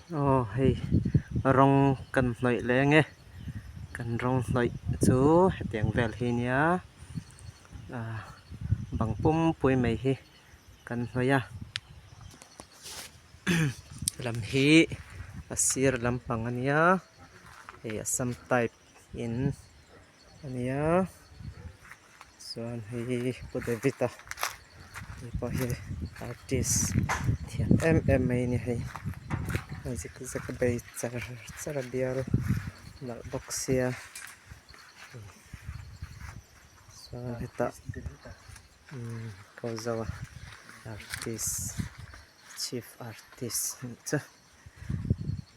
Aw hei rawng kan hnawih leh ang e kan rawng hnawih chu hetiang vel hi nia ah bang pumpui mai hi kan hnawih a lam hi a sir lampang a nia hei assam type in a nia. Chuan hei Pu David a hei pawh hi artist thiam em em mai a ni hei a zik zek a bei char char a bial nalh bawk sia chuan hetah umm ko zo a artist chief artist anih chu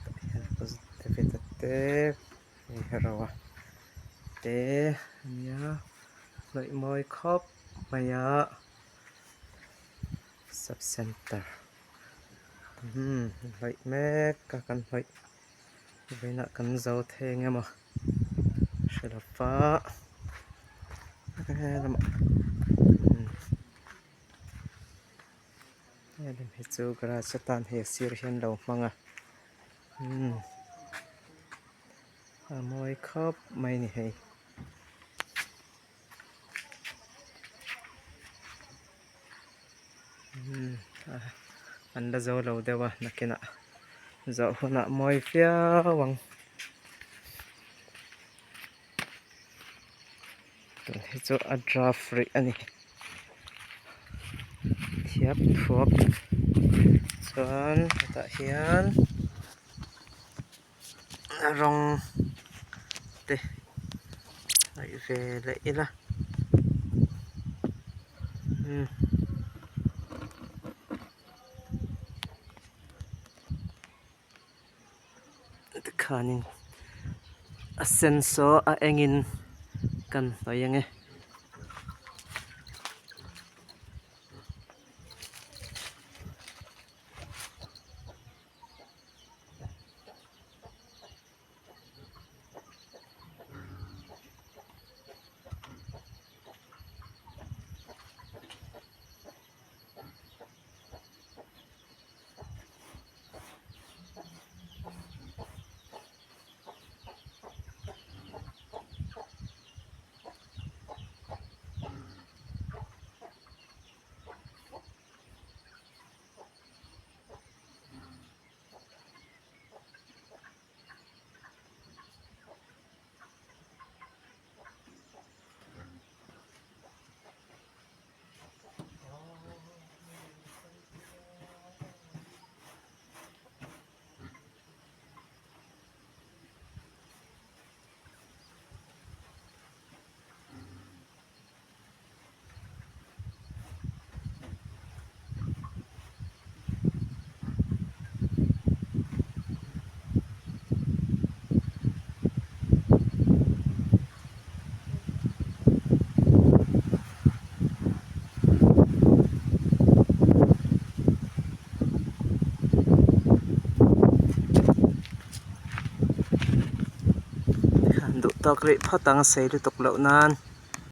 tah hian Pu David a te. Hei hero a te ania hnawih mawi khawp mai a sub center umm hnawih mek a kan hnawih vawiinah kan zo thei ang emaw hre lo va helamah umm helem hi chu garage atan hei a sir hian lo hmang a umm. A mawi khawp mai ni hei. Umm an la zo lo deuh a nakinah zawh hunah mawi viau ang. Tun hi chu a draft rih a ni. Thiap thuak chuan hetah hian. Rawng te ngaih ve leh ila umm tikhanin a senso a engin kan hnawih ange. Duh tawk rih phawt ang a sei lutuk loh nan.